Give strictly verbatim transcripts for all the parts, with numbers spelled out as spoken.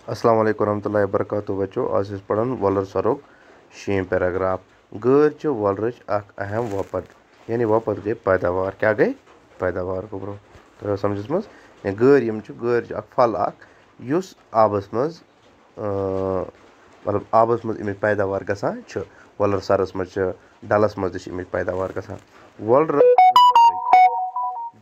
السلام علیکم ورحمۃ اللہ وبرکاتہ۔ بچو، آز چھِ أسۍ پران وۄلر سرُک شیٚیِم paragraph۔ گٲرۍ چھِ وۄلرٕچ اکھ اہم وۄپد، یعنی وۄپد گٔے پیداوار۔ کیٛاہ گٔے؟ پیداوار گوٚبرو۔ تۄہہِ آو سمجھس منٛز؟ یا گٲرۍ یِم چھِ، گٲرۍ چھِ اکھ پھل اکھ، یُس آبس منٛز، اۭں، مطلب آبس منٛز اَمِچ پیداوار گژھان چھِ۔ وۄلر سرس منٛز چھِ، ڈلس منٛز تہِ چھِ اَمِچ پیداوار گژھان۔ وۄلر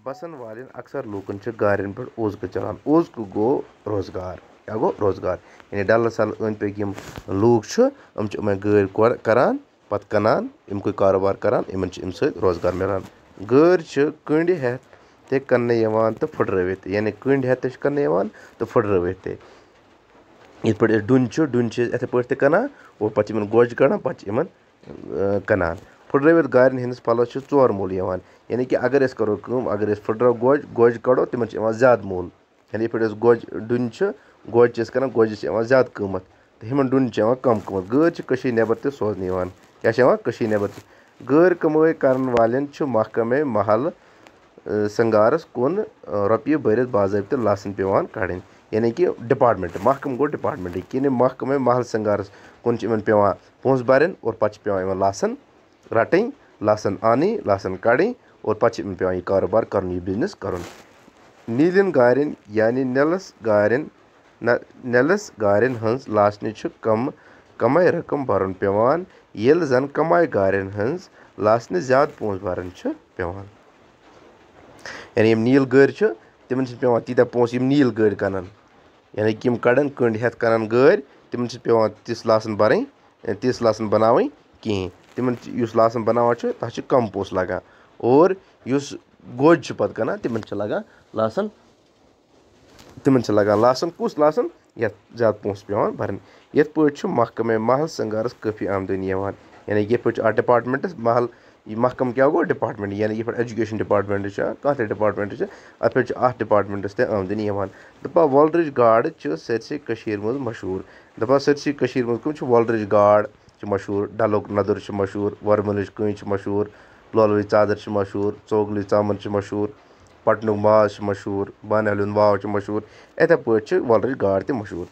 بسن والٮ۪ن اکثر لوٗکن چھِ گارٮ۪ن پٮ۪ٹھ اوزکہٕ چلان۔ اوزکہٕ گوٚو روزگار۔ کیٛاہ گوٚو؟ روزگار۔ یعنی ڈل سر أنٛدۍ پٔکۍ یِم لوٗکھ چھِ، یِم چھِ یِمے گٲرۍ کۄ-، کران، پتہٕ کٕنان، یِمکُے کاروبار کران، یِمن چھِ اَمہِ سۭتۍ روزگار مِلان۔ گٲرۍ چھِ کٔنٛڈۍ ہٮ۪تھ تہِ کٕننہٕ یِوان تہٕ پھٕٹرٲوِتھ تہِ، یعنی کٔنٛڈۍ ہٮ۪تھ تہِ چھِ کٕننہٕ یِوان تہٕ پھٕٹرٲوِتھ تہِ۔ یِتھ پٲٹھۍ أسۍ ڈوٗنۍ چھِ، ڈوٗنۍ چھِ أسۍ یِتھے پٲٹھۍ تہِ کٕنان اور پتہٕ چھِ یِمن گوجہِ کڑان، پتہٕ چھِ یِمن، اۭں، کٕنان۔ پھٕٹرٲوِتھ گارٮ۪ن ہٕنٛدِس پھلس چھِ ژور موٚل یِوان۔ یعنی کہِ اگر أسۍ کرو کٲم، اگر أسۍ پھٕٹراوو گوجہِ، گوجہِ کڑو، تِمن چھِ یِوان زیادٕ موٚل۔ یعنی یِتھ پٲٹھۍ أسۍ گوجہِ ڈوٗنۍ چھِ، گوجہِ چھِ أسۍ کٕنان، گوجہِ چھِ یِوان زیادٕ قۭمتھ تہٕ یِمن ڈوٗنۍ چھِ یِوان کم قۭمتھ۔ گٲرۍ چھِ کٔشیٖرِ نٮ۪بر تہِ سوزنہٕ یِوان۔ کیٛاہ چھِ یِوان؟ کٔشیٖرِ نٮ۪بر تہِ۔ گٲرۍ کمٲے کرن والٮ۪ن چھُ محکمے محل، اۭں، سنگارس کُن، اۭں، رۄپیہِ بٔرِتھ باضٲبطہٕ لاسن پٮ۪وان کڑٕنۍ۔ یعنی کہِ department، محکمہٕ گوٚو department، یعنی محکمے محل سنگارس کُن چھِ یِمن پٮ۪وان پونٛسہٕ بَرٕنۍ اور پَتہٕ چھِ پٮ۪وان یِمَن لاسَن رَٹٕنۍ، لاسَن اَنٕنۍ، لاسَن کَڑٕنۍ اور پَتہٕ چھِ یِمَن پٮ۪وان یہِ کاروبار کَرُن، یہِ business کَرُن۔ نیٖلٮ۪ن گارٮ۪ن یعنی نیلَس گارٮ۪ن، نہ، نیلَس گارٮ۪ن ہٕنٛز لاسنہِ چھُ کم، کمٕے رقم بَرُن پٮ۪وان، ییٚلہِ زَن کماے گارٮ۪ن ہٕنٛز لاسنہِ زیادٕ پونٛسہٕ بَرٕنۍ چھِ پٮ۪وان۔ یعنی یِم نیٖل گٲرۍ چھِ، تِمَن چھِنہٕ پٮ۪وان تیٖتیٛاہ پونٛسہٕ یِم نیٖل گٲرۍ کٕنَن۔ یعنی کہِ یِم کَڑَن کٔنٛڈۍ ہٮ۪تھ کٕنَن گٲرۍ، تِمَن چھِ پٮ۪وان تِژھ لاسَن بَرٕنۍ، تِژھ لاسَن بَناوٕنۍ کِہیٖنۍ۔ تِمَن چھِ، یُس لاسَن بَناوان چھُ، تَتھ چھِ کَم پونٛسہٕ لَگان۔ اور یُس گوجہِ چھُ پَتہٕ کٕنان، تِمَن چھِ لَگان لاسَن، تِمَن چھِ لَگان لاسَن، کُس لاسَن؟ یَتھ زیادٕ پونٛسہٕ پٮ۪وان بَرٕنۍ۔ یِتھ پٲٹھۍ چھُ محکمے محل سنگارَس کٲفی آمدنی یِوان۔ یعنی یِتھ پٲٹھۍ چھُ اَتھ departmentس محل، یہِ محکمہٕ کیٛاہ گوٚو؟ Department۔ یعنی یِتھ پٲٹھۍ education department چھُ، کانٛہہ تہِ department چھُ، اَتھ پٮ۪ٹھ چھُ اَتھ departmentس تہِ آمدنی یِوان۔ دَپان وۄلرٕچ گاڈ چھِ سٲرسٕے کٔشیٖرِ منٛز مشہوٗر۔ دَپان سٲرسٕے کٔشیٖرِ منٛز کٕم چھِ؟ وۄلرٕچ گاڈ چھِ مشہوٗر، ڈَلُک نَدُر چھُ مشہوٗر، وۄرمُلٕچ کٔنٛج چھِ مشہوٗر، لولوٕچ ژادر چھِ مشہوٗر، ژوگلٕچ ژامَن چھِ مشہوٗر، پٹنُک ماز چھُ مشہوٗر، بانہِ ہلیُن واو چھُ مشہوٗر۔ یِتھے پٲٹھۍ چھِ وۄلرٕچ گاڈ تہِ مشہوٗر۔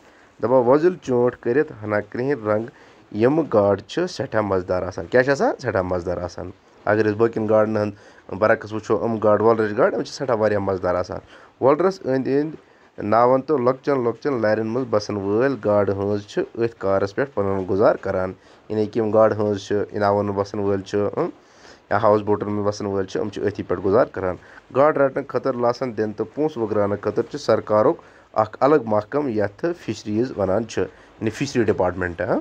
دَپان وۄزٕلۍ چونٛٹھ کٔرِتھ ہنا کرٛہِنۍ رنٛگ، یِم گاڈٕ چھِ سٮ۪ٹھاہ مَزٕدار آسان۔ کیٛاہ چھِ آسان؟ سٮ۪ٹھاہ مَزٕدار آسان۔ اگر أسۍ باقین گاڈن ہُنٛد برعکس وٕچھو، یِم گاڈٕ، وۄلرٕچ گاڈٕ، یِم چھِ سٮ۪ٹھاہ واریاہ مَزٕدار آسان۔ وۄلرَس أنٛدۍ أنٛدۍ ناوَن تہٕ لۄکچَن لۄکچَن لَرٮ۪ن منٛز بَسَن وٲلۍ گاڈٕ ہٲنٛز چھِ أتھۍ کارَس پٮ۪ٹھ پَنُن گُزار کَران۔ یعنی کہِ یِم گاڈٕ ہٲنٛز چھِ، یہِ ناوَن منٛز بَسَن وٲلۍ چھِ، اۭں، یا house boatن منٛز وَسَن وٲلۍ چھِ، یِم چھِ أتھی پٮ۪ٹھ گُزار کَران۔ گاڈٕ رَٹنہٕ خٲطرٕ لاسَن دِنہٕ تہٕ پونٛسہٕ وُگراونہٕ خٲطرٕ چھِ سرکارُک اَکھ الگ محکمہٕ، یَتھ fisheries وَنان چھِ، یعنی fishery department، ہاں۔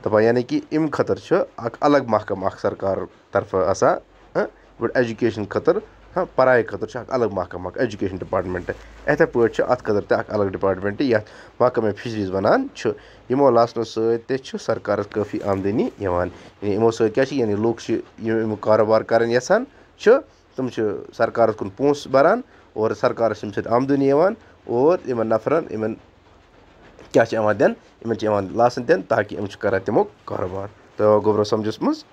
دَپان یعنی کہِ اَمہِ خٲطرٕ چھُ اَکھ الگ محکمہٕ اَکھ سرکار طرفہٕ آسان، ہاں، گۄڈٕ education خٲطرٕ، ہاں، پڑھاے خٲطرٕ چھُ اَکھ الگ محکمہٕ، اَکھ education department۔ یِتھے پٲٹھۍ چھُ اَتھ خٲطرٕ تہِ اَکھ الگ department، یَتھ محکمہٕ fisheries وَنان چھُ۔ یِمو لاسنو سۭتۍ تہِ چھُ سرکارَس کٲفی آمدنی یِوان۔ یعنی یِمو سۭتۍ کیٛاہ چھِ، یعنی لُکھ چھِ یِم، یِم کاروبار کَرٕنۍ یَژھان چھِ، تِم چھِ سرکارَس کُن پونٛسہٕ بَران اور سرکارَس چھِ اَمہِ سۭتۍ آمدنی یِوان اور یِمَن نفرَن، یِمَن کیٛاہ چھِ یِوان دِنہٕ؟ یِمَن چھِ یِوان لاسن دِنہٕ تاکہِ یِم چھِ کَران تِمو کاروبار۔ تہٕ گوٚبرو سَمجھَس منٛز؟